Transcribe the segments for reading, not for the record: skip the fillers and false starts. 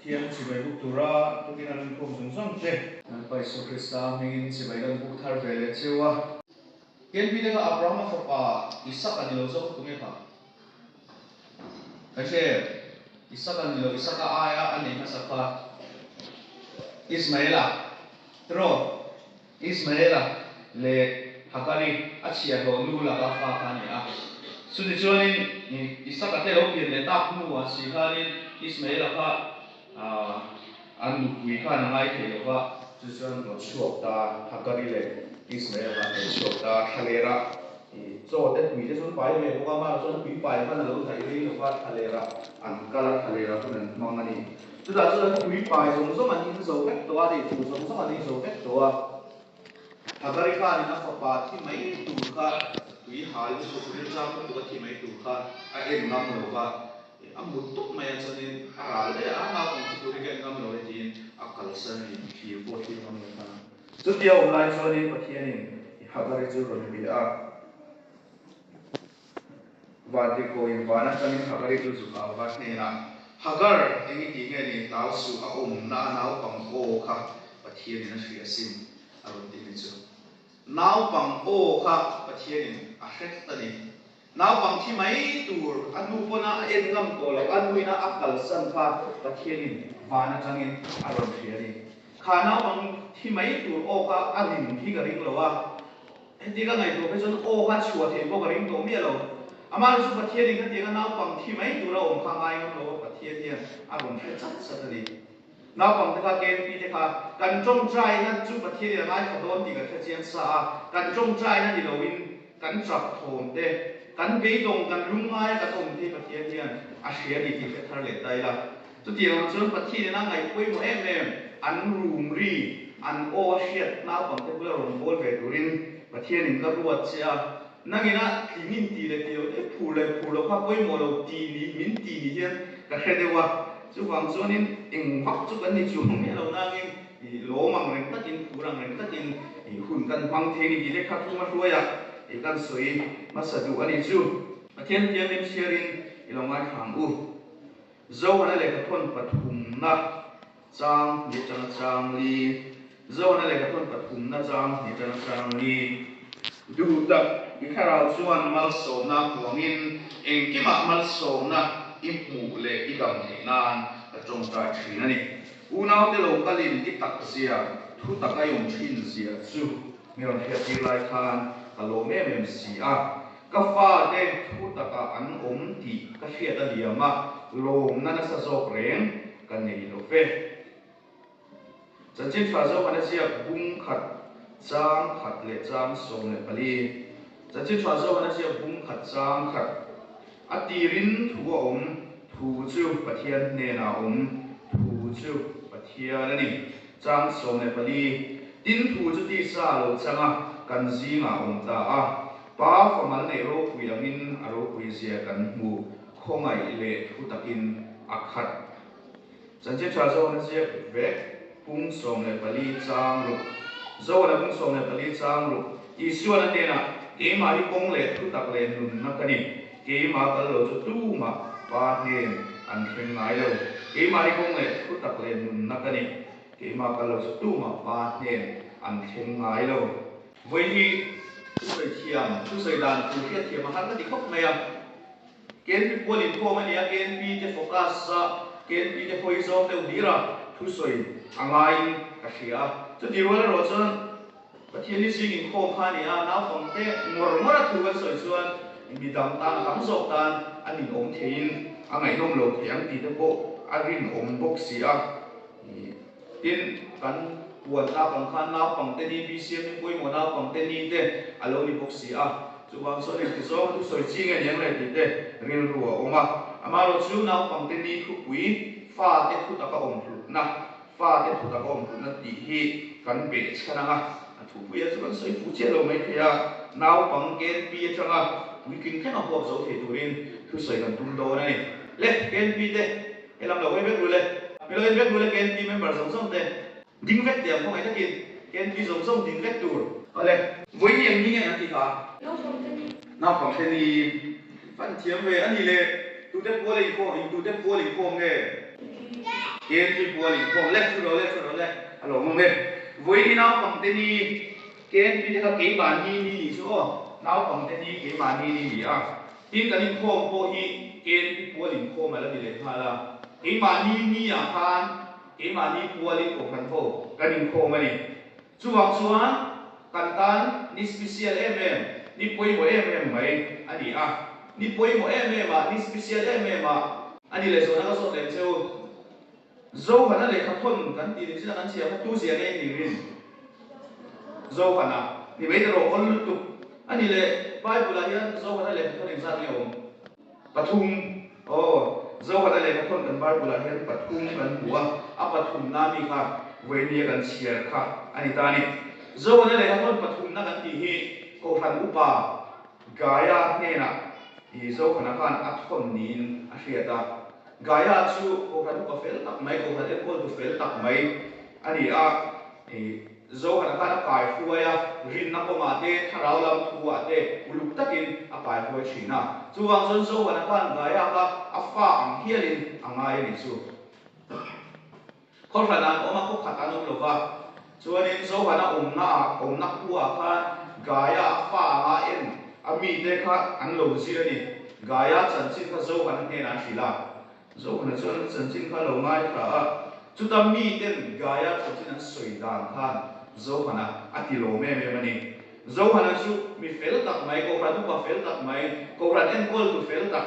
Pathian chibai buk tura tukin a rinkhawm zawng zawng te. Lalpa Isua Krista hmingin chibai kan buk thar ve leh cheu a. KNP te kha Abrahama fapa Isaka ni lo zawk a tunge kha? Ka hre em? Isaka ni lo, Isaka aia a nei hmasa kha Ismaela tiraw? Ismaela leh Hagari a chhiahhlawh nu laka fa kha a ni a. Chumi chuanin Isaka te lo pian leh tak hnuah si khanin Ismaela kha a nupui khan a ngai thei lo va, chu chuan rawn chhuak ta Hagari leh Ismaela kha an rawn chhuak ta thlalera chaw te tui te chu an pai ve bawk a, amaherawhchu chuan tui pai khan a lo daih rei lo va, thlalera an kal a, thlalera hun an hmang a ni. Chutah chuan tui pai zawng zawng an in zo vek tawh a, ri tur zawng zawng an in zo vek tawh a. Hagari khanin a fapa thi mai tur kha tui hal lutuk rilzam lutuk a thi mai tur kha a en ngam lo va, a mut tawp mai a chuanin a ral daih a, a naupang thi tur hi ka en ngam lo e tiin a kalsan a ni, thlir pawh thlir ngam lo khan. Chutia awm lai chuanin Pathianin Hagari chu rawn bia a. Vantirhkohin van atangin Hagari chu zuk au va hnenah, Hagar, eng i tih nge ni? Hlau suh, a awmna a naupang aw kha Pathianin a hria asin, a rawn ti ni chu. Naupang aw kha Pathianin a hre tlat a ni. Naupang thi mai tur a nu pawna a en ngam tawh loh, a nuina a kalsan kha Pathianin van atangin a rawn hria a ni. Kha naupang thi mai tur aw kha a rin hi ka ring lo a. Heti ka ngaihtuah phei chuan aw kha chhuah theih pawh ka ring tawh miah lo. Amah chu Pathianin khatianga naupang thi mai tura awm kha ngai ngam lo a, Pathian hian a rawn hre chat chat a ni. Naupang te kha, KNP te kha, kan tawngtaina chu Pathianin a ngaithla dawn tih kan hre chiang sa a, kan tawngtaina ni loin kan chak thawm te, kan beidawng, kan lungngaia kan awm te hi Pathian hian a hria a ni tih hre thar leh ta ila. Chutiang ang chuan Pathianin a ngaih pawimawh em em, an rum ri, an aw a hriat naupangte bula rawn bawl ve turin Pathianin ka ruat che a, nangina tling in ti leh ti lo te phur leh phur lo kha pawimawh lo ti ni min ti ni hian ka hre deuh a, chuvang chuanin eng vak chu kan ni chuang miah lo nangin i lawm ang reng takin phur ang reng takin i hun kan hmang thei ni tih te kha thuma hruaia i kan sawi hmasa duh a ni chu. Pathian tiangin chhiarin i lo ngaithla ang u. Zohana lehkhathawn pathumna chang hnih atanga chang li Zohana lehkhathawn pathumna chang hnih atanga chang li Duh tak i thlarau chuan malsawmna huangin engkimah malsawmna i hmuh leh i dam theih nan ka tawngtai thin a ni. Unaute lo kalin i tak zia, thu taka i awm thin zia chu mi rawn hriattir lai khan ka lawm em em si a. Ka fate thu takah an awm tih ka hriat a liam a, lawmna nasa zawk reng ka nei lo ve. Chanchin tha Zohana ziak bung khat chang khat leh chang 14. Chanchin tha Zohana ziak bung khat chang khat. A tirin thu a awm, thu chu Pathian hnenah a awm, thu chu Pathian a ni. Chang 14, Tin thu chu tisa a lo chang a, kan zingah a awm ta a. Pa famal neih ropui angin a ropui zia kan hmu, khawngaih leh thu takin a khat. Chanchin tha Zohana ziak vek pung 14 chang ruk. Zohana pung 14 chang ruk. Isuan a hnenah, Keimah hi kawng leh thu tak leh nunna ka ni. Keimah kal lo chu tumah Pa hnen an thleng ngai lo. Keimah hi kawng leh thu tak leh nunna ka ni. Keimah kal lo chu tumah Pa hnen an thleng ngai lo. Vawi hi thusawi thiam, thusawi dan tur hriat thiam a har ka ti khawp mai a. KNP pual inkhawm a ni a, KNP te focus a, KNP te hawi zawng deuh hlir a, thusawi a ngaiin ka hria a. Chuti rual erawh chuan Pathian hi zing inkhawm kha a ni a, naupangte ngawr ngawr a thu kan sawi chuan midang tan a tam zawk tan a ninawm theiin a ngaihnawm lo thei ang tih te pawh a rinawm bawk si a. Tin, kan puan tak ang khan naupangte ni BCM in pawimawh naupangte ni te a lo ni bawk si a, chuvang chuan engti zawng a thusawi chi nge ni ang le tih te rilru a awm a. Amaherawhchu naupangte ni thupui fate thu taka awm hlutna Fate thu taka awm hlutna tih hi kan beh chhan ang a, a thupuia chu kan sawi fuh chiah lo mai thei a, naupang KNP atanga puitling thleng a huap zo thei turin thusawi kan tum dawn a ni. Le, KNP te, helam lo hawi vek ru le. Mi lo en vek ru le KNP member zawng zawng te. Ding vek teh ang khawngaih takin KNP zawng zawng ding vek tur. Awle, vawi ni ang ni nge an ti kha? Naupang te ni. Naupang te ni. Fan thiam ve a ni le, tute pual inkhawm, tute pual inkhawm nge? KNP pual inkhawm le, thu ro le, thu ro le, a lawmawm e. Vawiin hi naupangte ni, KNP te kha keimahni ni nih chu aw, naupangte ni keimahni ni ni a. Tin kan inkhawm pawh hi KNP pual inkhawm a la ni leh nghal a. Keimahni ni ah khan keimahni pualin kohhran ho kan inkhawm a ni. Chuvang chuan kan tan ni special em em, ni pawimawh em em mai a ni a. Ni pawimawh em em ah, ni special em em ah a ni leh zawhna ka zawt lem che u. Zohana lehkha thawn kan tih ni chin a kan chhiar kha tu zia nge ni rin? Zohana ni mai ta rawh awl lutuk a ni leh Bible ah hian Zohana lehkha thawn engzat nge awm? Pathum aw Zohana lehkha thawn kan Bible ah hian pathum kan hmu a, a pathumna mi kha vawinia kan chhiar kha a ni ta a ni. Zohana lehkha thawn pathumna kan tih hi Kohhran upa Gaia hnenah i Zohana khan a thawn niin a hriat a. Gaia chu Kohhran upa fel tak mai, Kohhran enkawltu fel tak mai a ni a. Zohana khan a kai hruai a, rinna kawngah te, thlarau lam thuah te uluk takin a kai hruai thin a. Chuvang chuan Zohana khan Gaia kha a fa ang hialin a ngai a nih chu. Khawhran an awm a, khawkhat an awm lo va. Chuanin Zohana awmna ah, awmna khuaah khan Gaia a fa anga en a mite kha an lo zir a ni. Gaia chanchin kha Zohana hnenah an hrilh a. Zohana chuan an chanchin kha a lo ngaithla a. Chuta miten Gaia chanchin an sawi dan khan Zohana a ti lawm em em a ni. Zohana chu mi fel tak mai, Kohhran upa fel tak mai, Kohhran enkawltu fel tak,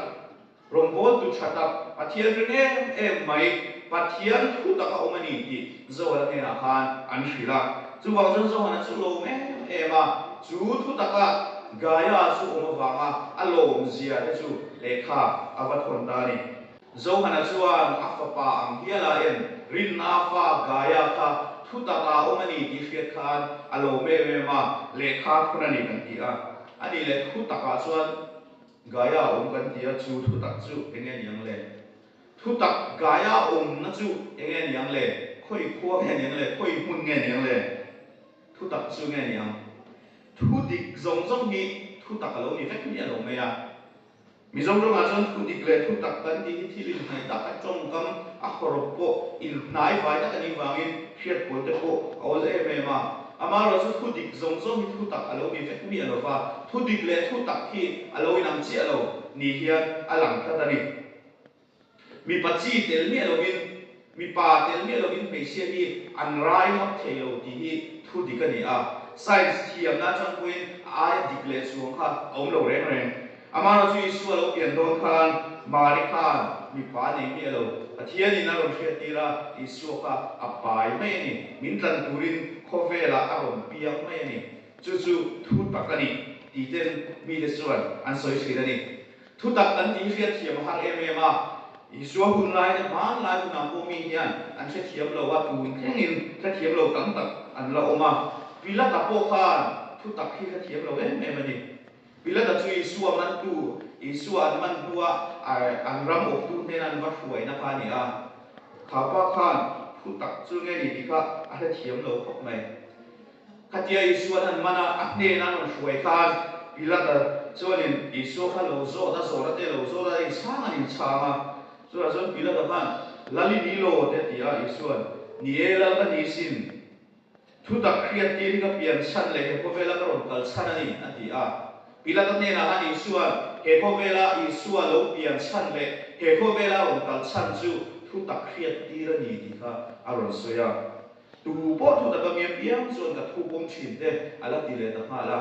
Rawngbawltu tha tak, Pathian ring em em mai, Pathian thu tak a awm a ni tih Zohana hnenah khan an hrilh a. Chuvang chuan Zohana chu lawm em em a, chu thu taka Gaia chu awm avanga a lawmzia te chu lehkha a va thawn ta a ni. Zohana chuan a fapa ang hiala en rinna fa Gaia kha thu taka a awm a ni tih hriat khan a lawm em em a, lehkha thawn a ni kan ti a. A nih leh thu takah chuan Gaia awm kan ti a, chu thutak chu enge ni ang le? Thutak Gaia awmna chu enge ni ang le? Khawi khua nge ni ang le? Khawi hmun nge ni ang le? Thutak chu nge ni ang? Thu dik zawng zawng hi thutak a lo ni vek miah lo mai a. Mizo rawngah chuan thu dik leh thutak kan tih hi thil inhnaih tak a tawngkam a hawrawp pawh inhnai vai tak a nih vangin hriatpawl te pawh a awl em em a. Amaherawhchu chu thu dik zawng zawng hi thu tak a lo ni vek miah lo va, thu dik leh thu tak hi a lo inang chiah lo ni hian a lang tlat a ni. Mipa chi tel miah lovin, mipa tel miah lovin hmeichhia hi an rai ngawt thei lo tih hi thu dik a ni a. Science thiamna atang pawhin a aia dik leh chuang kha a awm lo reng reng. Amaherawhchu Isua lo pian dawn khan Mari khan mipa a nei miah lo. Pathianin a rawn hriattir a, Isua kha a pai mai a ni. Min tlan turin khawvelah a rawn piang mai a ni. Chu chu thu tak a ni tih ten mite chuan an sawi thin a ni. Thu tak kan tih hi hriatthiam a har em em a. Isua hun lai te hmanlai hunah pawh mi hian an hrethiam lo a, tun thlengin hrethiam lo tam tak an la awm a. Pilata pawh khan thu tak hi hrethiam lo em em a ni. Pilata chu Isua mantu, Isua an man hnua an ram awptu hnena an va hruaina kha a ni a. Kha pa khan thu tak chu nge ni tih kha a hrethiam lo khawp mai. Khatia Isua'n an man a, a hnena an rawn hruai khan Pilata chuanin Isua kha lo zawt a, zawhna te lo zawt a, inchhang an inchhang a. Chutah chuan Pilata khan, Lal i ni lo te a ti a, Isua'n, Ni e, Lal ka ni sin. Thutak hriattir hi ka pian chhan leh he khawvela ka rawn kal chhan a ni, a ti a. Pilata hnenah khan Isua'n he khawvela Isua lo pian chhan leh he khawvela a rawn kal chhan chu thutak hriattir a ni tih kha a rawn sawi a. Tu pawh thutak a mi apiang chuan ka thu pawm thin te a la ti leh ta nghal a.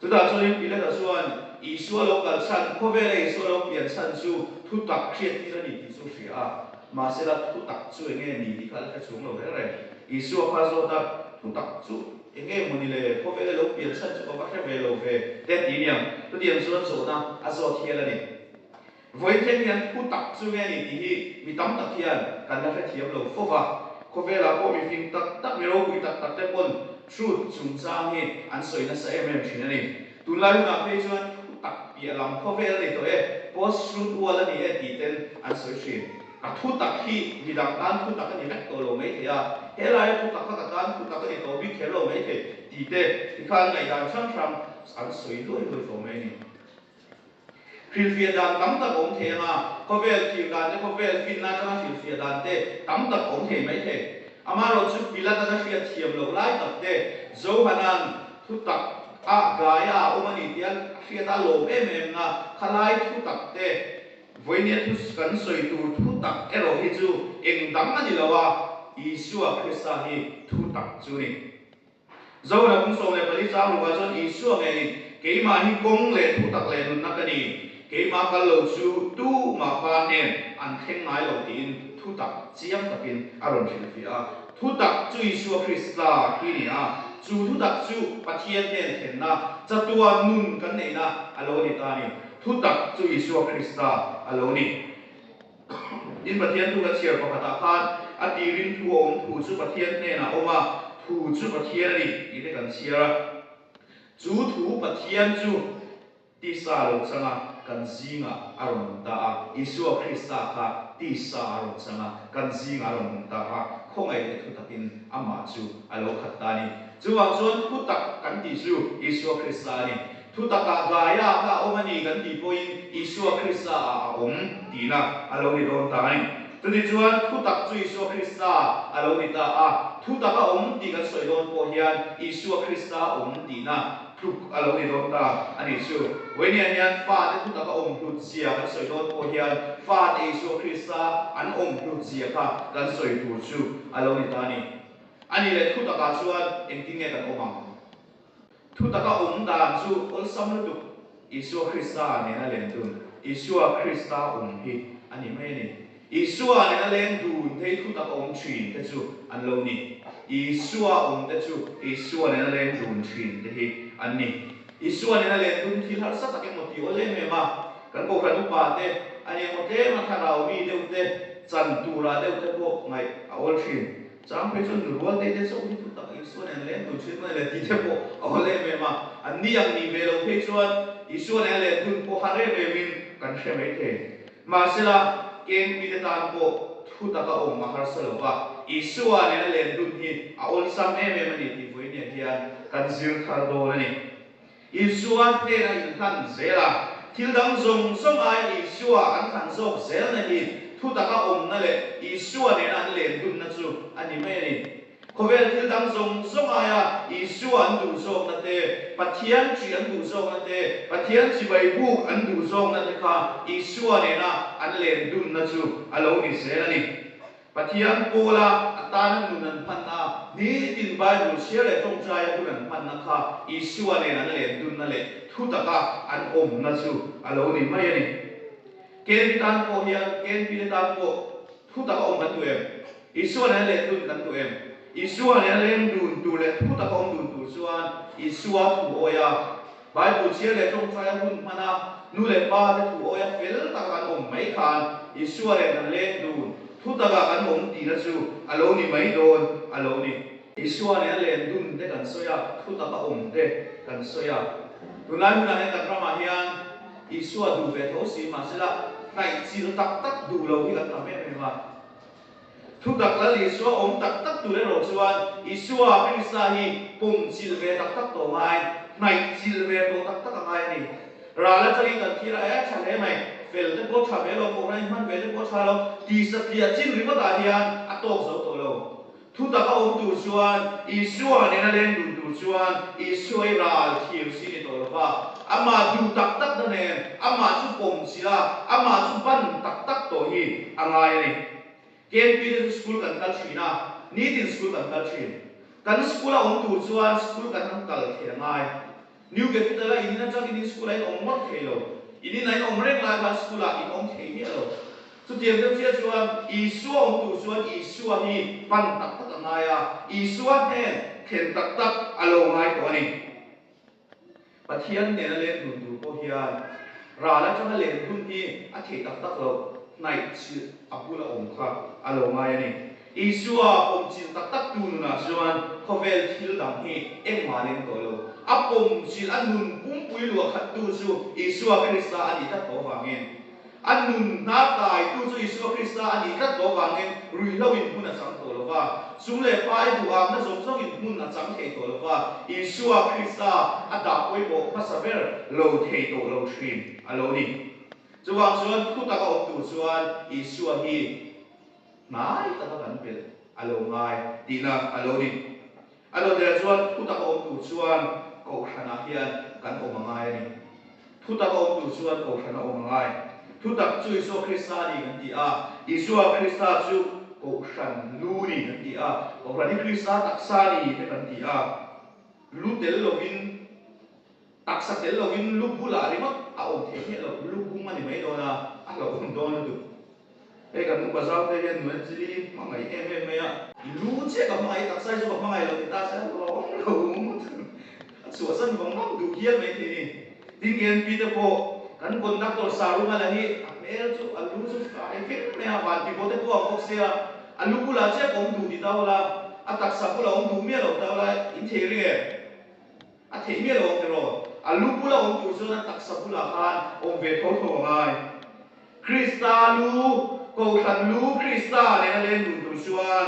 Chutah chuanin Pilata chuan Isua lo kal chhan, khawvela Isua lo pian chhan chu thutak hriattir a ni tih chu a hria a. Mahsela thutak chu enge ni tih kha a la hre chhung lo reng reng. Isua kha zawt a, Thu tak chu enge maw ni le? Khawvela lo pian chhan chu ka va hre ve lo ve te ti niang. Chutiang chuan zawhna a zawt hial a ni. Vawiin thleng hian thu tak chu nge ni tih hi mi tam tak hian kan la hrethiam lo fo va. Khawvelah pawh mi fing tak tak, mi ropui tak tak te pawn truth chungchang hi an sawi nasa em em thin a ni. Tunlai hunah phei chuan thu tak piah lam khawvel a ni tawh e, post-truth world a ni e tih ten an sawi thin. Ka thu tak hi midang tan thu tak a ni vek tawh lo maithei a, helaia thu tak kha ka tan thu tak a ni tawh bik kher lo maithei tih te tikhan ngaihdan hrang hrang an sawi luai luai tawh mai a ni. Hrilhfiah dan tam tak a awm thei ang a, khawvel thlir dan te, khawvel finna atanga hrilhfiah dan te tam tak a awm thei mai thei. Amaherawhchu Pilata'n a hriat thiam loh lai tak te, Johana'n thutak a gaia a awm a ni tih a hriat a lawm em em na, khalai thutak te, Vawinia thu kan sawi tur thutak erawh hi chu eng dang a ni lo a, Isua Krista hi thutak chu a ni. Zohna kum 14 chang rukah chuan Isua ngeiin, Keimah hi kawng leh thutak leh nunna ka ni, keimah kal lo chu tumah Pa hnen an thleng ngai lo tiin thutak chiang takin a rawn hrilhfiah a. Thutak chu Isua Krista hi ni a, chu thutak chu Pathian hnen thlenna, chatuan nun kan neihna a lo ni ta a ni. Thutak chu Isua Krista a lo ni. Tin, Pathian thu kan chhiar pakhatah khan a tirin thu a awm, thu chu Pathian hnenah a awm a, thu chu Pathian a ni tih te kan chhiar a. Chu thu Pathian chu tisa lo changa kan zingah a rawn awm ta a, Isua Krista kha tisa a rawn chang a, kan zingah a rawn awm ta a, khawngaih leh thutakin amah chu a lo khat ta a ni. Chuvang chuan thutak kan tih chu Isua Krista a ni. Thutakah Gaia kha a awm a ni kan tih pawhin Isua Krista ah a awm tihna a lo ni dawn ta a ni. Chutichuan thutak chu Isua Krista a lo ni ta a, thutak a awm tih kan sawi dawn pawh hian Isua Krista a awm tihna tluk a lo ni dawn ta a nih chu. Vawinia hian fate thutak a awm hlut zia kan sawi dawn pawh hian fate Isua Krista an awm hlut zia kha kan sawi tur chu a lo ni ta a ni. A nih leh thutakah chuan engtin nge kan awm ang? Thutak a awm dan chu awlsam lutuk Isua Krista nena len dun, Isua Krista awm hi a ni mai a ni. Isua nena leng dun te hi thutak a awm thin te chu an lo ni. Isua awm te chu Isua nena leng dun thin te hi an ni. Isua nena len dun thil harsa tak emaw tih awl em em a, kan kohhran upa te a ni emaw tlem a thlarau mi deuh te chan turah deuh te pawh ngaih a awl thin. Chang phei chuan nu rual te te chauh hi thutak Isua nen leng dun thin mai le tih te pawh a awl em em a, an ni ang nih ve lo phei chuan Isua nen len dun pawh har em em in kan hre mai thei. Mahsela, KNP te tan pawh thutak a awm a harsa lo va, Isua nena len dun hi a awlsam em em a ni tih vawinia hian kan zir thar dawn a ni. Isua hnena inhlan zel a, thil dang zawng zawng aia Isua an thlan zawk zelna hi thutaka awmna leh Isua nena an len dunna chu a ni mai a ni. Khawvel thil dang zawng zawng aia Isua an duh zawkna te, Pathian chi an duh zawkna te, Pathian chibai buk an duh zawkna te kha Isua nena an len dunna chu a lo ni zel a ni. Pathian pawla a tana nun an hmanna, nitin Bible chhiar leh tawngtaia hun an hmanna kha Isua nen an len dunna leh thutaka an awmna chu a lo ni mai a ni. KNP tan pawh hian, KNP te tan pawh thutaka awm kan duh em? Isua nena len dun kan duh em? Isua nena leng dun tur leh thutaka awm dun tur chuan Isua thu awi a, Bible chhiar leh tawngtaia hun hman a, nu leh pa te thu awia fel taka kan awm mai khan Isua nen kan leng dun, thu taka kan awm tihna chu a lo ni mai dawn a lo ni. Isua nen a len dun te kan sawi a, thu taka awm te kan sawi a. Tunlai hunah hian kan ramah hian Isua duh ve tho si mahsela hnaihchilh tak tak duh lo hi kan tam em em a. Thutak Lal Isua awm tak tak tur erawh chuan Isua Krista hi pawm chilh ve tak tak tawh ngai, hnaih chilh ve tawh tak tak a ngai a ni. Ral atangin kan thlir a, e tha hle mai, fel te pawh tha ve lo, kohhran in hman ve te pawh tha lo, tisa tliah chin ringawtah hian a tawk zo tawh lo. Thutak a awm tur chuan Isua nena leng dun tur chuan Isua i ral thlir si ni tawh lo va, amah duh tak tak na nen amah chu pawm chilh a, amah chu ban tak tak tawh hi a ngai a ni. KNP te chu school kan kal thin a, nitin school kan kal thin. Kan school a awm tur chuan school kan han kal thei a ngai. New Capital a in in atangin in school ah in awm ngawt thei lo. In in ah in awm reng lai khan school ah in awm thei miah lo. Chutiang deuh chiah chuan Isua awm tur chuan Isua hi pan tak tak a ngai a, Isua hnen thlen tak tak a lo ngai tawh a ni. Pathian nena leng dun tur pawh hian ral atanga len dun hi a thei tak tak loh, hnaih chilh a bula awm kha a lo ngai a ni. Isua pawmchilh tak tak tu nunah chuan khawvel thil dang hi engmah leng tawh lo. A pawmchilh, a nun pumpui luah khat tu chu Isua Krista a nih tlat tawh avangin, a nun hna kai tu chu Isua Krista a nih tlat tawh avangin ruihhlo in hmun a chang tawh lo va, sum leh pai duhamna zawng zawng in hmun a chang thei tawh lo va, Isua Krista a dah pawimawh hmasa ber lo thei tawh lo thin a lo ni. Chuvang chuan thutak a awm tur chuan Isua hi hnai taka kan belh a lo ngai tihna a lo ni. A lo der chuan thutak a awm tur chuan Kohhranah hian kan awm a ngai a ni. Thutak a awm tur chuan Kohhran a awm a ngai. Thutak chu Isua Krista a ni kan ti a, Isua Krista chu Kohhran lu ni kan ti a, Kohhran hi Krista taksa a ni te kan ti a, lu tel lovin, Taksa tel lovin lu bulah ringawt a awm theih miah lo, lu bung a ni mai dawn a, a hlauhawm dawn lutuk. Hei kan upa zau te hian nuna chili hmangaih em em mai a. Lu chiah ka hmangaih, taksa hi chu ka hmangaih lo ti ta se a hlauhawm lo ngawt ang. A chhuahsan vang vang duh hial mai thei ni. Tin KNP te pawh kan conductor Sarunga la hi a hmel chu a lu chu fai vek mai a, van pipaw te pawh ang bawk sia, a lu bulah chiah ka awm duh ti ta ula, a taksa bulah awm duh miah lo ta ula, in thei ring em? A theih miah lo ang tiraw? A lu bula awm tur chuan a taksa bulah khan awm ve tho tho a ngai. Krista lu, Kohhran lu Krista nena leng dun tur chuan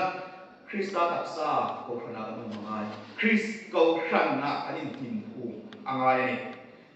Krista taksa Kohhranah kan awm a ngai. Krist Kohhranah kan inhnim phum a ngai a ni.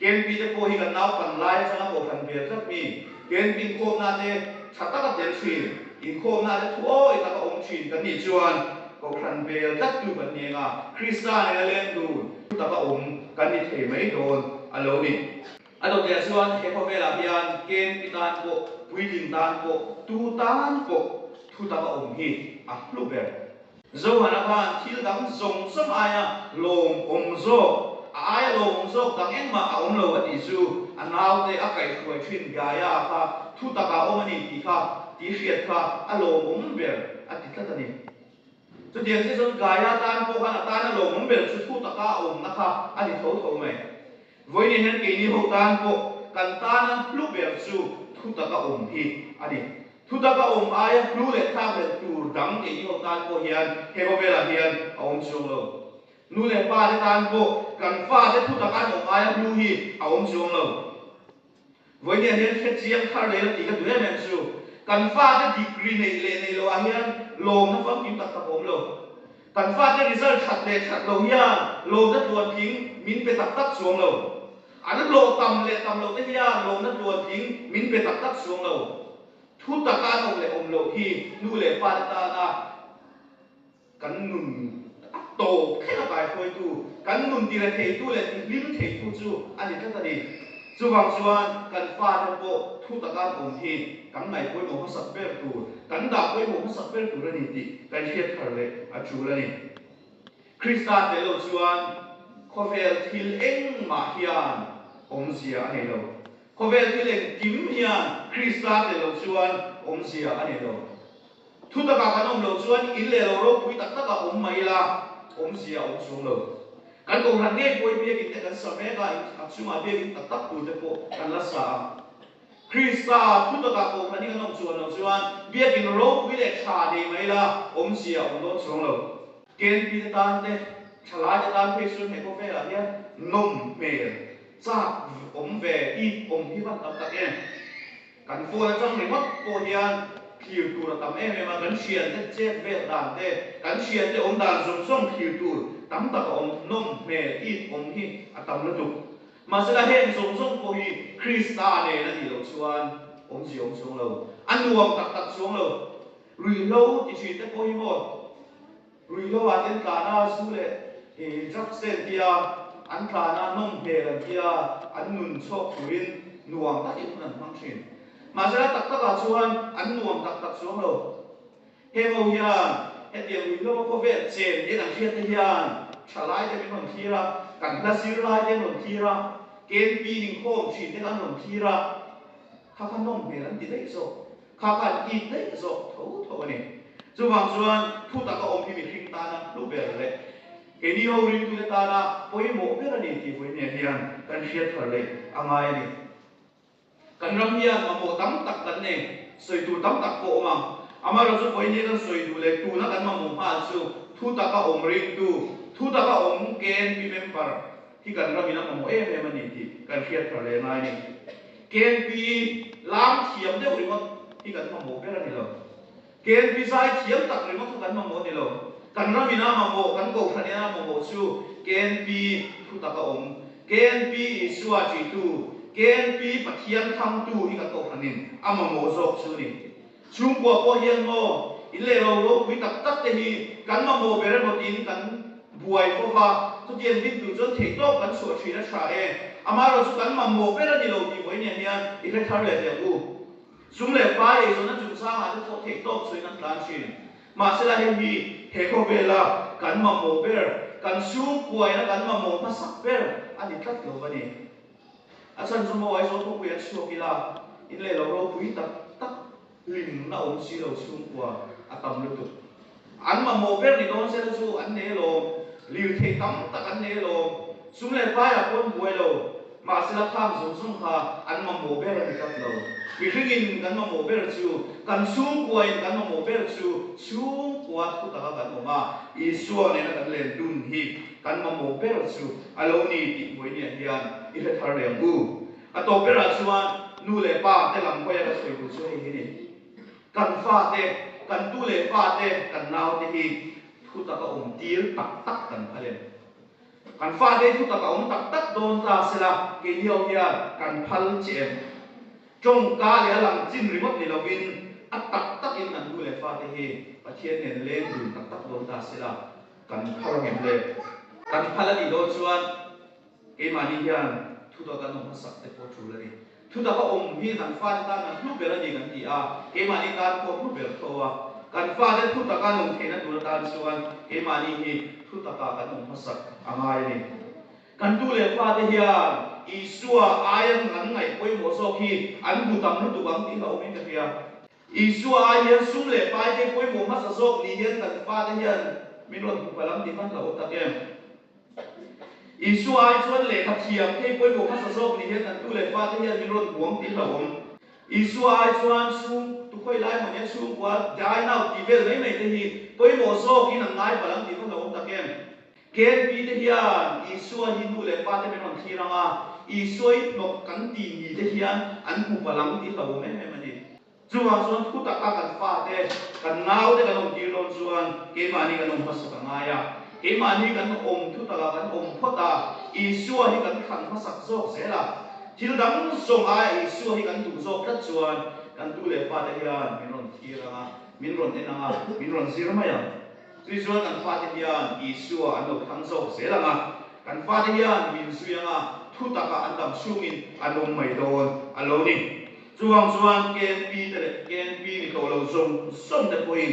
KNP te pawh hi kan naupan lai atanga Kohhran vel tlat mi, KNP inkhawmna te tha taka tel thin, inkhawmna te thuawi taka awm thin kan nih chuan Kohhran vel tlattu kan ni eng a, Krista nena leng dun thu taka awm kan ni thei mai dawn a lo ni. A dawtliah chuan he khawvelah hian KNP tan pawh, puitling tan pawh, tu tan pawh thu taka awm hi a hlu ber. Zohana khan thil dang zawng zawng aia lawmawm zawk, a aia lawmawm zawk dang engmah a awm lo a tih chu a naute a kaihhruai thin Gaia kha thu takah awm a ni tih kha tih hriat kha a lawmawm ber a ti tlat a ni. Chutiang chiah chuan Gaia tan pawh khan a tana lawmawm ber chu thu taka a awmna kha a ni tho tho mai. Vawiin hian keini ho tan pawh kan tana hlu ber chu thu taka awm hi a ni. Thutak a awm aia hlu leh thlak leh tur dang keini ho tan pawh hian he khawvelah hian a awm chuang lo. Nu leh pa te tan pawh kan fate thutak an awm aia hlu hi a awm chuang lo. Vawinia hian hre chiang thar leh la tih ka duh em em chu kan fate degree neih leh neih loh ah hian lawmna famkim tak tak a awm lo. Kan fate result that leh that loh hian lawmna tluantling min pe tak tak chuang lo. An hlawh tam leh tam loh te hian lawmna tluantling min pe tak tak chuang lo. Thu taka an awm leh awm loh hi nu leh pa te tana kan nun a tawp thleng a kaihruaitu, kan nun tire theitu leh tihlim theitu chu a ni tlat a ni. Chuvang chuan kan fate pawh thu taka an awm hi kan ngaihpawimawh hmasak ber tur, kan dah pawimawh hmasak ber tur a ni tih kan hriat thar leh a tul a ni. Krista tel lo chuan khawvel thil engmah hian awmzia a nei lo. Khawvel thil engkim hian Krista tel lo chuan awmzia a nei lo. Thu takah kan awm loh chuan in leh lo ropui tak takah awm mah ila awmzia a awm chuang lo. Kan kohhran ngei pawhin biakinn te kan sa mek a, a chungah biakinn tak tak tur te pawh kan la sa a. Krista thu takah kohhran hi kan awm chuan loh chuan biakinn ropui leh tha nei mah ila awmzia a awm dawn chuang lo. KNP te tan te, thalai te tan phei chuan he khawvelah hian nawm hmel chak awm ve it awm hi van tam tak em. Kan phone atang ringawt pawh hian thlir tur a tam em em a, kan thiante chet vel dan te, kan thiante awm dan zawng zawng thlir tur tam tak a awm, nawm hmel it awm hi a tam lutuk. Mahsela heng zawng zawng pawh hi Krista nen a nih loh chuan awmzia awm chuang lo, a nuam tak tak chuang lo. Ruihhlo ti thin te pawh hi maw? Ruihhlo ah te an tlan a, zu leh drugs te an tia, an tlan a, nawm hmel an tia, an nun chhuak turin nuam takin hun an hmang thin. Mahsela tak takah chuan an nuam tak tak chuang lo. Heng ho hian hetiang ruihhlo a khawvel chen nen an hriat te hian thalai te min rawn thlir a, kan hla zirlai te an rawn thlir a, KNP inkhawm thin te kha an rawn thlir a, kha kha nawm hmel an ti daih zawk. Kha kha an it daih zawk tho tho a ni. Chuvang chuan thu taka awm hi mihring tana hlu ber leh keini ho ringtute tana pawimawh ber a ni tih vawinia hian kan hriat thar leh a ngai a ni. Kan ram hian mamawh tam tak kan nei, sawi tur tam tak pawh awm ang. Amaherawhchu vawinia kan sawi duh leh tuna kan mamawh nghal chu thu taka awm ringtu, thu taka awm KNP member hi kan ramin a mamawh em em a ni tih kan hriat thar leh ngai a ni. KNP lam thiam deuh ringawt hi kan mamawh ber a ni lo. KNP zai thiam tak ringawt kha kan mamawh a ni lo. Kan ramin a mamawh, kan kohhran in a mamawh chu KNP thu tak a awm. KNP Isua ṭihtu, KNP Pathian thlangtu hi kan kohhranin a mamawh zawk chu ni. Chhungkua pawh hian maw in leh ro ropui tak tak te hi kan mamawh ber emaw tiin kan buai fo va, chutiang din tur chuan theihtawp kan chhuah thin a tha e. Amaherawhchu kan mamawh ber a ni lo tih vawinia hian i hre thar leh teh ang u. Sum leh pai eizawnna chungchangah te pawh theihtawp chhuahin an tlan thin. Mahsela hei hi he khawvela kan mamawh ber, kan chhungkuaina kan mamawh hmasak ber a ni tlat lo va ni. A chhan chu maw Aizawl khawpui an chhuak ila in leh lo ropui tak tak hlimna awm si lo chhungkua a tam lutuk. An mamawh ber ni dawn sela chu an nei alawm, lirthei tam tak an nei alawm, sum leh paiah pawh an buai lo. Mahsela khang zawng zawng kha an mamawh ber a ni tlat lo. Mihringin kan mamawh ber chu, kan chhungkuain kan mamawh ber chu chhungkua thu taka kan awm a, Isua nena kan len dun hi kan mamawh ber chu a lo ni tih vawinia hian i hre thar leh ang u. A tawp berah chuan nu leh pa te lam hawia ka sawi tur chu hei hi ni. Kan fate, kan tu leh fate, kan naute hi thu taka awm tir tak tak kan phal em? Kan fate hi thu taka awm tak tak dawn ta sela keini ho hian kan phal che em? Tawngka leh a lang chin ringawt ni lovin a tak takin kan tu leh fate hi Pathian nen leng dun tak tak dawn ta sela Kan phal ang em le? Kan phal a nih dawn chuan keimahni hian thutak kan awm hmasak te pawh tul a ni. Thutak a awm hi kan fate tan kan hlu ber a ni kan ti a, keimahni tan pawh hlu ber tho a. Kan fate thutak an awm theihna tur atan chuan keimahni hi thutakah kan awm hmasak a ngai a ni. Kan tu leh fate hian Isua aian an ngaih pawimawh zawk hi an hmu tam lutuk ang tih hlauhawmin ka hria. Isua ai hian sum leh pai te pawimawh hmasa zawk ni hian kan fate hian min rawn hmu palh ang tih khan hlauhawm tak em? Isua ai chuan lehkha thiam te pawimawh hmasa zawk ni hian kan tu leh fate hian min rawn hmu ang tih hlauhawm. Isua ai chuan chhung tukhawi lai maw nia chhungkua dai nau tih vel mai mai te hi pawimawh zawkin an ngai palh ang tih kha hlauhawm tak em? KNP te hian Isua hi nu leh pa te min rawn thlir ang a, Isua hi hnawk kan tih ni te hian an hmu palh ang tih hlauhawm em em a ni. Chuvang chuan thu taka kan fate, kan naute kan awm tir dawn chuan keimahni kan awm hmasak a ngai a. Keimahni kan awm thu taka kan awm phawt a, Isua hi kan thlan hmasak zawk zel a. Thil dang zawng aia Isua hi kan duh zawk tlat chuan kan tu leh fate hian min rawn thlir ang a, min rawn en ang a, min rawn zir mai ang. Chumi chuan kan fate hian Isua an lo thlang zawk zel ang a, kan fate hian min zui ang a, thu taka an dam chhungin an awm mai dawn a lo ni. Chuvang chuan KNP te leh KNP ni tawh lo zawng zawng te pawhin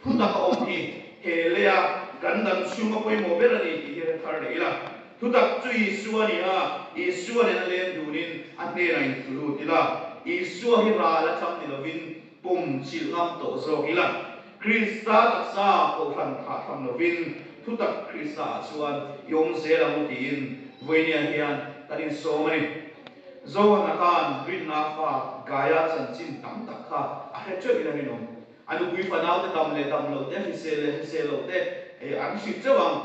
thu taka awm hi he leia kan dam chhunga pawimawh ber a ni tih hi hre thar leh ila. Thu tak chu Isua a ni a, Isua nena leng dunin a hnenah intlu lut ila, Isua hi ral atang ni lovin pum chilh ngam tawh zawk ila. Krista taksa kohhran thahtham lovin thutak Krista ah chuan i awm zel ang u tiin vawinia hian kan insawm a ni. Zohana khan rinna fa Gaia chanchin tam tak kha a hre teuh in a rinawm. A nupui fanaute dam leh dam loh te, hrisel leh hrisel loh te an hrilh teuh ang.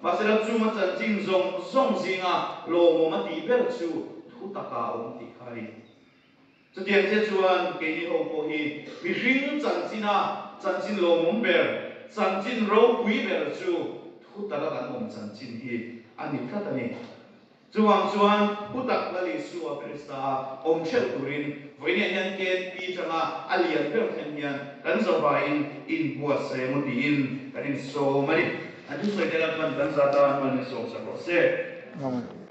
Mahsela chunga chanchin zawng zawng zinga lawmawm a tih ber chu thutak ah a awm tih kha a ni. Chutiang che chuan keini ho pawh hi mihring chanchina chanchin lawmawm ber, chanchin ropui ber chu thu taka kan awm chanchin hi a ni tlat a ni. Chuvang chuan thu tak Lal Isua Krista awm hreuh turin vawiinah hian KNP tanga a lian ber thleng hian kan zavaiin inbuatsaih emaw tiin kan insawm a ni. An thusawi te lam hman kan zat a, hman insawmsak rawh se. Amen.